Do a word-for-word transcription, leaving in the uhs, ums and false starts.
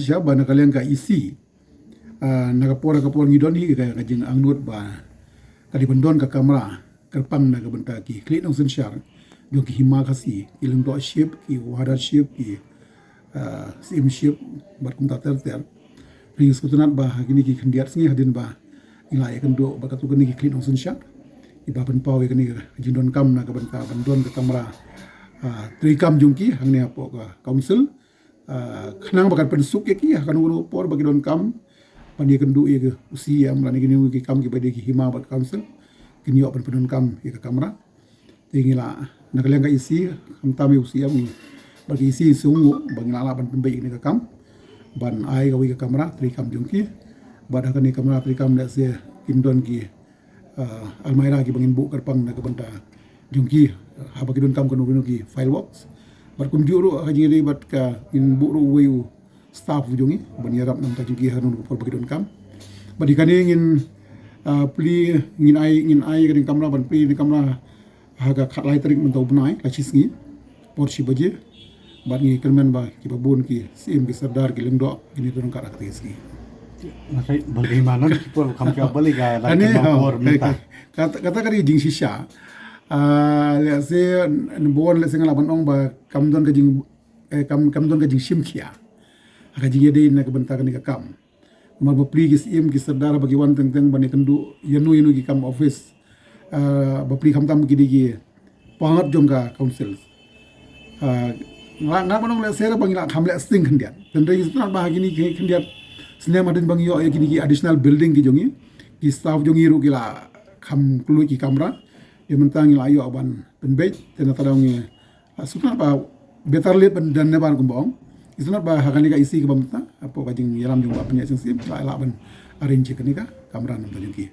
Jaba na ka liang ka E C, ah, na ka por ka por ngi don hi ka, ka jingangnud ba ka dei ban don ka kamra kyrpang na ka bynta ki khlieh nongsynshar jong ki hima Khasi, ki lyngdoh ship, ki wahadar ship, ki, ah, syiem ship bad kumta ter ter. Ngi sngewtynnat ba ha kine ki khyndiat sngi hadien ba ngi la ïakynduh bad katto katne ki khlieh nongsynshar, kiba pynpaw ïa kane ka jingdonkam na ka bynta ban don ka kamra, ah, treikam jong ki hangne hapoh ka council. Ah, khnang ba kan pynsuk ïa ki ha kano kano por ba ki donkam ban ïakynduh ïa ki, u C M lane kine ki kam kiba dei ki hima bad council, kin ïoh ban pyndonkam ïa ka kamra. Te ngi la, na ka liang ka E C, khamtam ïa u C M bad ka E C sngewnguh ba ngi la lah ban pynbeit ïa kane ka kam ban ai kawei ka kamra treikam jong ki. Bad ha kane ka kamra treikam lehse kin don ki, ah, almirah kiba ngin buh kyrpang na ka bynta jong ki, ah, haba ki donkam kano kano ki file works. Bad kumjuh ruh ha ka jingïadei bad ka, ngin buh ruh uwei u staff jong ngi ban ïarap na ka bynta jong ki ha kano kano ka por ba ki donkam. Bad ïa kane ngin, ah, plie, ngin ai, ngin ai kane ka kamra, ban plie kane ka kamra ha ka khatlai tarik mynta u bnai, ka shi sngi, por shi baje. Bad ngi kyrmen ba kiba bun ki syiem, ki sordar, ki lyngdoh kin ïatrei ryngkat ha kata ka sngi. Nga sa bang dei ma non ki por kham ki ap bali ka la Ane, kyrmen ha, por mynta. Kata, kata ka dei jingshisha. Ah, lehse, number one, lehse nga lah ban ong ba kam don ka jing, eh, kam, kam don ka jingshim khia ha ka jingïadei na ka bynta kane ka kam. Namar ba plie ki syiem, ki sordar ba ki wan teng teng ban ïakynduh ïano ïano ki kam office, ah, ba plie khamtam ki dei ki part jong ka council. Ah, nga, nga ban ong lehse ba ngi la kham leh sting khyndiat. Tang dei sngewtynnat ba ha kine ki khyndiat snem hadien ba ngi ïoh ïa kine ki additional building ki jong ngi, ki staff jong ngi ruh ki la kham kylluid ki kamra. Te mynta ngi la ïoh ban pynbeit, te nangta ngi, ah, sngewtynnat ba better late than never, kumba ong. Sngewtynnat ba ha kane ka E C kaba mynta, hapoh ka jingïalam jong u Bah Pynïaid Sing Syiem, la lah ban arrange ïa kane ka kamra na ka bynta jong ki.